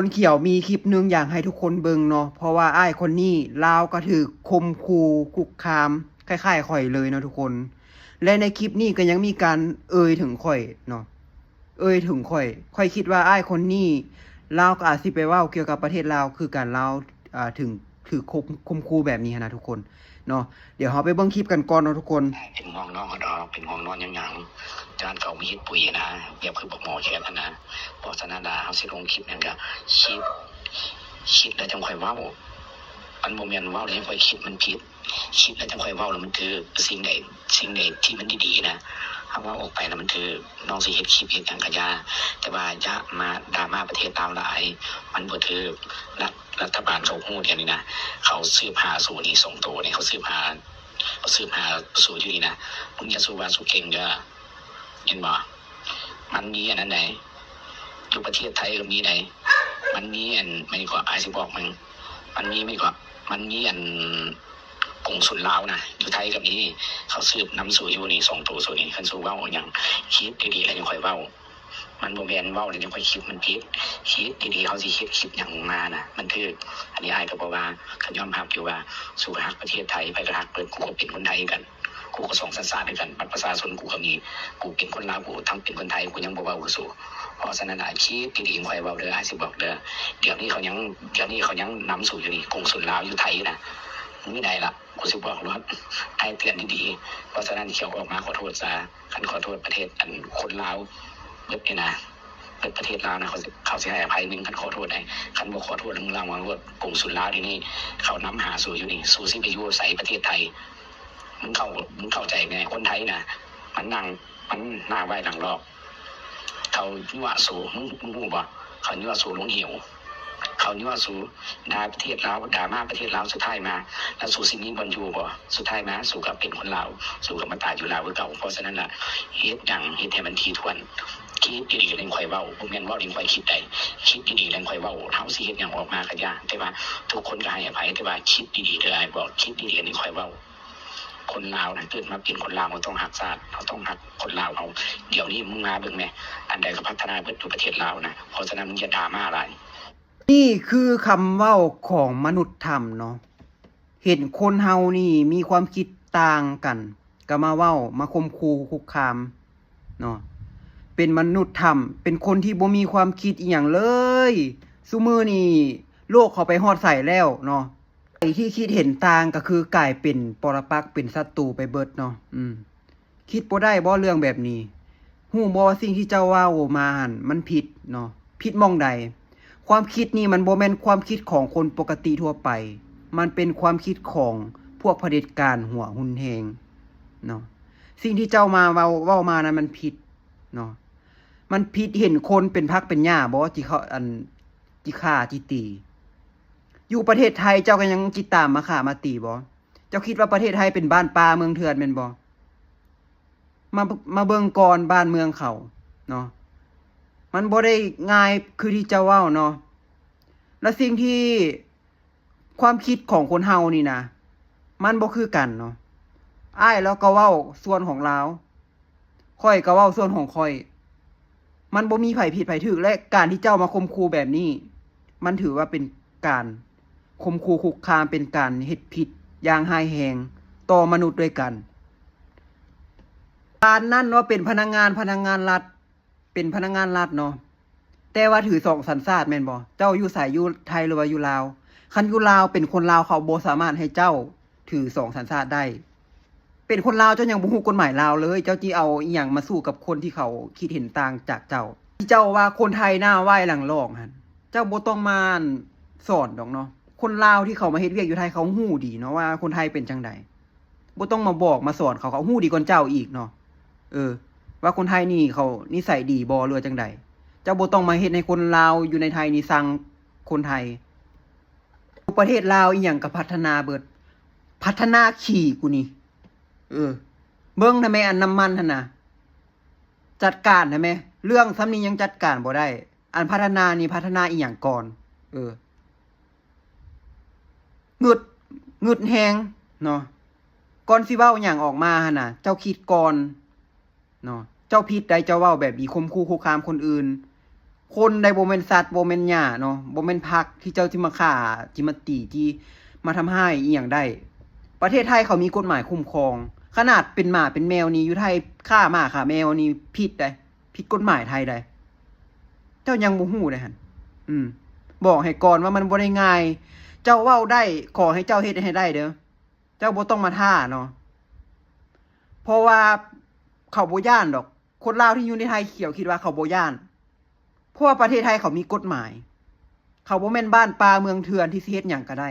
ຄົນຂຽວມີຄລິບໜຶ່ງຢາກໃຫ້ທຸກຄົນເບິ່ງເນາະ ເພາະວ່າອ້າຍຄົນນີ້ລາວກໍຖືກຂົ່ມຂູ່ຄຸກຄາມຄ້າຍໆຂ້ອຍເລີຍເນາະທຸກຄົນ ແລະໃນຄລິບນີ້ກໍຍັງມີການເອີ່ຍເຖິງຂ້ອຍເນາະ ເອີ່ຍເຖິງຂ້ອຍ ຂ້ອຍຄິດວ່າອ້າຍຄົນນີ້ລາວກໍອາດຊິໄປເວົ້າກ່ຽວກັບປະເທດລາວຄືກັນ ລາວ ອ່າ ເຖິງຖືກຂົ່ມ ຂົ່ມຂູ່ແບບນີ້ຫັ້ນນະທຸກຄົນເນາະ. ດຽວເຮົາໄປເບິ່ງຄລິບກັນກ່ອນເນາະທຸກຄົນ. ເປັນຫ່ວງນ້ອງເຂົາດອກ ເປັນຫ່ວງນອນຫຍັງໆ ຢ້ານເຂົາມີເຮັດປຸ໋ຍຫັ້ນນະ ແບບຄືບັກໝໍແຄບຫັ້ນນະ. ເພາະສະນັ້ນລະ ເຮົາຊິລົງຄລິບຫຍັງກະຄິດ ຄິດແລ້ວຈັ່ງຄ່ອຍເວົ້າ. ມັນບໍ່ແມ່ນເວົ້າແລ້ວຈັ່ງຄ່ອຍຄິດ ມັນຜິດ. ຄິດແລ້ວຈັ່ງຄ່ອຍເວົ້າ ແລ້ວມັນຖືກ. ສິ່ງໃດ ສິ່ງໃດທີ່ມັນດີໆນະ ເຮົາເວົ້າອອກໄປແລ້ວມັນຖືກ. ນ້ອງຊິເຮັດຄລິບເຮັດຫຍັງກະຢ່າ ແຕ່ວ່າຢ່າມາດຣາມາປະເທດລາວຫຼາຍ ມັນບໍ່ຖືກ. ລັດ ລັດຖະບານເຂົາຮູ້ດຽວນີ້ນະ ເຂົາສືບຫາສູນີ້ສອງໂຕນີ້ ເຂົາສືບຫາ ເຂົາສືບຫາສູຢູ່ນີ້ນະ. ມຶງຢ່າສູ່ວ່າສູເກັ່ງເດີ ເຫັນບໍ່? ມັນມີອັນນັ້ນໃດ໋ ຢູ່ປະເທດໄທກໍມີໃດ໋ ມັນມີອັນ ແມ່ນກວ່າ ອ້າຍຊິບອກມຶງ ມັນມີ ແມ່ນກວ່າ ມັນມີອັນ ກົງສຸນລາວນະ ຢູ່ໄທກໍມີ. ເຂົາສືບນຳສູຢູ່ນີ້ ສອງໂຕສູນີ້ ຄັນສູເວົ້າຫຍັງ ຄິດດີໆແລ້ວຈັ່ງຄ່ອຍເວົ້າ. ມັນບໍ່ແມ່ນເວົ້າແລ້ວຈັ່ງຄ່ອຍຄິດ ມັນຜິດ. ຄິດດີໆ ເຮົາຊິເຮັດຄລິບຫຍັງມານະ ມັນຖືກ. ອັນນີ້ອ້າຍກໍບໍ່ວ່າ ກໍຍອມຮັບຢູ່ວ່າ ສູກໍຮັກປະເທດໄທ ໃຜກໍຮັກເບິດ. ກູກໍເປັນຄົນໄທຄືກັນ ກູກໍສອງສັນຊາດຄືກັນ ບັດປະຊາຊົນກູກໍມີ. ກູເປັນຄົນລາວ ກູທັງເປັນຄົນໄທ ກູຍັງບໍ່ເວົ້າຄືສູ. ເພາະສະນັ້ນລະ ຄິດດີໆ ຄ່ອຍເວົ້າເດີ ອ້າຍຊິບອກເດີ. ດຽວນີ້ເຂົາຍັງ ດຽວນີ້ເຂົາຍັງນຳສູຢູ່ນີ້ ກົງສຸນລາວຢູ່ໄທນະ ມື້ໃດລະ ກູຊິບອກໂລດ ອ້າຍເຕືອນດີໆ. ເພາະສະນັ້ນ ຂຽວອອກມາຂໍໂທດຊະ. ຄັນຂໍໂທດປະເທດ ອັນ ຄົນລາວເບິດນີ້ນະ ເບິດປະເທດລາວນະ ເຂົາຊິ ເຂົາຊິໃຫ້ອະໄພມຶງ ຄັນຂໍໂທດໃດ໋. ຄັນບໍ່ຂໍໂທດ ມຶງລະວັງໂລດ. ກົງສຸນລາວດຽວນີ້ ເຂົານຳຫາສູຢູ່ນີ້ ສູຊິໄປຢູ່ໃສປະເທດໄທ? ມຶງເຂົ້າ ມຶງເຂົ້າໃຈແດ່ ຄົນໄທນະ ມັນນັ່ງ ມັນໜ້າໄຫວ້ຫຼັງລອກ. ເຂົາຍົວະສູ ມຶງ ມຶງຮູ້ບໍ່? ເຂົາຍົວະສູລົງເຫວ ເຂົາຍົວະສູດ່າປະເທດລາວ ດ່າມາປະເທດລາວ. ສຸດທ້າຍມາ ແລ້ວສູຊິມີບ່ອນຢູ່ບໍ່? ສຸດທ້າຍມາ ສູກໍເປັນຄົນລາວ ສູກໍມາຕາຍຢູ່ລາວຄືເກົ່າ. ເພາະສະນັ້ນລະ ເຮັດຫຍັງເຮັດໃຫ້ມັນຖີ່ຖ້ວນ. ຄິດດີໆແລ້ວຈັ່ງຄ່ອຍເວົ້າ ບໍ່ແມ່ນເວົ້າແລ້ວຈັ່ງຄ່ອຍຄິດໃດ໋. ຄິດດີໆແລ້ວຈັ່ງຄ່ອຍເວົ້າ. ເຮົາຊິເຮັດຫຍັງອອກມາກໍຢ່າ ແຕ່ວ່າທຸກຄົນກໍໃຫ້ອະໄພ ແຕ່ວ່າຄິດດີໆເດີ ອ້າຍບອກ ຄິດດີໆແລ້ວຈັ່ງຄ່ອຍເວົ້າ. ຄົນລາວນະ ເກີດມາເປັນຄົນລາວ ເຮົາຕ້ອງຮັກຊາດ ເຮົາຕ້ອງຮັກຄົນລາວເຮົາ. ດຽວນີ້ມຶງມາເບິ່ງແດ່ ອັນໃດກໍພັດທະນາເບິດຢູ່ປະເທດລາວນະ. ເພາະສະນັ້ນ ຢ່າດຣາມາຫຼາຍ. ນີ້ຄືຄຳເວົ້າຂອງມະນຸດຖ້ຳເນາະ. ເຫັນຄົນເຮົານີ້ມີຄວາມຄິດຕ່າງກັນ ກໍມາເວົ້າ ມາຂົ່ມຂູ່ຄຸກຄາມເນາະ. ເປັນມະນຸດຖ້ຳ ເປັນຄົນທີ່ບໍ່ມີຄວາມຄິດອີ່ຫຍັງເລີຍ. ຊຸມື້ນີ້ໂລກເຂົາໄປຮອດໃສແລ້ວເນາະ? ໃຜທີ່ຄິດເຫັນຕ່າງກໍຄືກາຍເປັນປໍລະປັກ ເປັນສັດຕູໄປເບິດເນາະ. ອືມ ຄິດບໍ່ໄດ້ບໍ່ເລື່ອງແບບນີ້? ຮູ້ບໍ່ວ່າສິ່ງທີ່ເຈົ້າເວົ້າມາຫັ້ນມັນຜິດເນາະ? ຜິດໝ່ອງໃດ? ຄວາມຄິດນີ້ມັນບໍ່ແມ່ນຄວາມຄິດຂອງຄົນປົກກະຕິທົ່ວໄປ, ມັນເປັນຄວາມຄິດຂອງພວກຜະເດັດການຫົວຮຸນແຮງເນາະ. ສິ່ງທີ່ເຈົ້າມາເວົ້າ ເວົ້າມານັ້ນມັນຜິດເນາະ. ມັນຜິດເຫັນຄົນເປັນຜັກເປັນຫຍ້າບໍ່ ທີ່ເຂົາ ອັນ ຈິຂ້າຈິຕີ? ຢູ່ປະເທດໄທເຈົ້າກໍຍັງຈິຕາມມາຂ້າມາຕີບໍ່? ເຈົ້າຄິດວ່າປະເທດໄທເປັນບ້ານປ່າເມືອງເຖື່ອນແມ່ນບໍ່? ມາ ມາເບິ່ງກ່ອນບ້ານເມືອງເຂົາເນາະ, ມັນບໍ່ໄດ້ງ່າຍຄືທີ່ເຈົ້າເວົ້າເນາະ. ແລະສິ່ງທີ່ ຄວາມຄິດຂອງຄົນເຮົານີ້ນະ ມັນບໍ່ຄືກັນເນາະ. ອ້າຍລາວກໍເວົ້າສ່ວນຂອງລາວ, ຂ້ອຍກໍເວົ້າສ່ວນຂອງຂ້ອຍ. ມັນບໍ່ມີໃຜຜິດໃຜຖືກ, ແລະ ການທີ່ເຈົ້າມາຂົ່ມຂູ່ແບບນີ້ ມັນຖືວ່າເປັນການຂົ່ມຂູ່ຄຸກຄາມ, ເປັນການເຮັດຜິດຢ່າງຮ້າຍແຮງຕໍ່ມະນຸດດ້ວຍກັນ. ປານນັ້ນວ່າເປັນພະນັກງານ, ພະນັກງານລັດ, ເປັນພະນັກງານລັດເນາະ, ແຕ່ວ່າຖືສອງສັນຊາດແມ່ນບໍ່? ເຈົ້າຢູ່ໃສ? ຢູ່ໄທ ຫຼືວ່າຢູ່ລາວ? ຄັນຢູ່ລາວ ເປັນຄົນລາວ ເຂົາບໍ່ສາມາດໃຫ້ເຈົ້າຖືສອງສັນຊາດໄດ້. ເປັນຄົນລາວ ເຈົ້າຍັງບໍ່ຮູ້ກົດໝາຍລາວເລີຍ, ເຈົ້າຊິເອົາອີ່ຫຍັງມາສູ້ກັບຄົນທີ່ເຂົາຄິດເຫັນຕ່າງຈາກເຈົ້າ? ທີ່ເຈົ້າວ່າຄົນໄທໜ້າໄຫວ້ຫຼັງລອກຫັ້ນ, ເຈົ້າບໍ່ຕ້ອງມາ ອັ່ນ ສອນດອກເນາະ. ຄົນລາວທີ່ເຂົາມາເຮັດວຽກຢູ່ໄທ ເຂົາຮູ້ດີເນາະວ່າຄົນໄທເປັນຈັ່ງໃດ. ບໍ່ຕ້ອງມາບອກມາສອນເຂົາ, ເຂົາຮູ້ດີກ່ອນເຈົ້າອີກເນາະ ເອີ ວ່າຄົນໄທນີ້ເຂົານິໄສດີບໍ່ ຫຼືວ່າຈັ່ງໃດ. ເຈົ້າບໍ່ຕ້ອງມາເຮັດໃຫ້ຄົນລາວຢູ່ໃນໄທນີ້ຊັງຄົນໄທ. ປະເທດລາວອີ່ຫຍັງກໍພັດທະນາເບິດ, ພັດທະນາຂີ້ກູນີ້. ເອີ ເບິ່ງນະແມ່ ອັນນ້ຳມັນຫັ້ນນະ, ຈັດການນະແມ່. ເລື່ອງສ່ຳນີ້ຍັງຈັດການບໍ່ໄດ້, ອັນພັດທະນານີ້ພັດທະນາອີ່ຫຍັງກ່ອນ? ເອີ ງຶດ ງຶດແຮງເນາະ. ກ່ອນຊິເວົ້າຫຍັງອອກມາຫັ້ນນະ ເຈົ້າຄິດກ່ອນເນາະ. ເຈົ້າຜິດໃດ ເຈົ້າເວົ້າແບບນີ້ ຂົ່ມຂູ່ຄຸກຄາມຄົນອື່ນ. ຄົນໃດ ບໍ່ແມ່ນສັດ ບໍ່ແມ່ນຫຍ້າເນາະ ບໍ່ແມ່ນຜັກທີ່ເຈົ້າຊິມາຂ້າ ຊິມາຕີ ຊິມາທຳຮ້າຍອີ່ຫຍັງໄດ້. ປະເທດໄທເຂົາມີກົດໝາຍຄຸ້ມຄອງ ຂະໜາດເປັນໝາເປັນແມວນີ້ ຢູ່ໄທຂ້າໝາຂ້າແມວນີ້ຜິດໃດ໋ ຜິດກົດໝາຍໄທໃດ໋. ເຈົ້າຍັງບໍ່ຮູ້ໃດ໋ຫັ້ນ ອືມ ບອກໃຫ້ກ່ອນວ່າມັນບໍ່ໄດ້ງ່າຍ. ເຈົ້າເວົ້າໄດ້ ຂໍໃຫ້ເຈົ້າເຮັດໃຫ້ໄດ້ເດີ ເຈົ້າບໍ່ຕ້ອງມາທ້າເນາະ ເພາະວ່າເຂົາບໍ່ຢ້ານດອກ. ຄົນລາວທີ່ຢູ່ໃນໄທຂຽວ ຄິດວ່າເຂົາບໍ່ຢ້ານ ເພາະວ່າປະເທດໄທເຂົາມີກົດໝາຍ. ເຂົາບໍ່ແມ່ນບ້ານປ່າເມືອງເຖື່ອນທີ່ຊິເຮັດຫຍັງກໍໄດ້.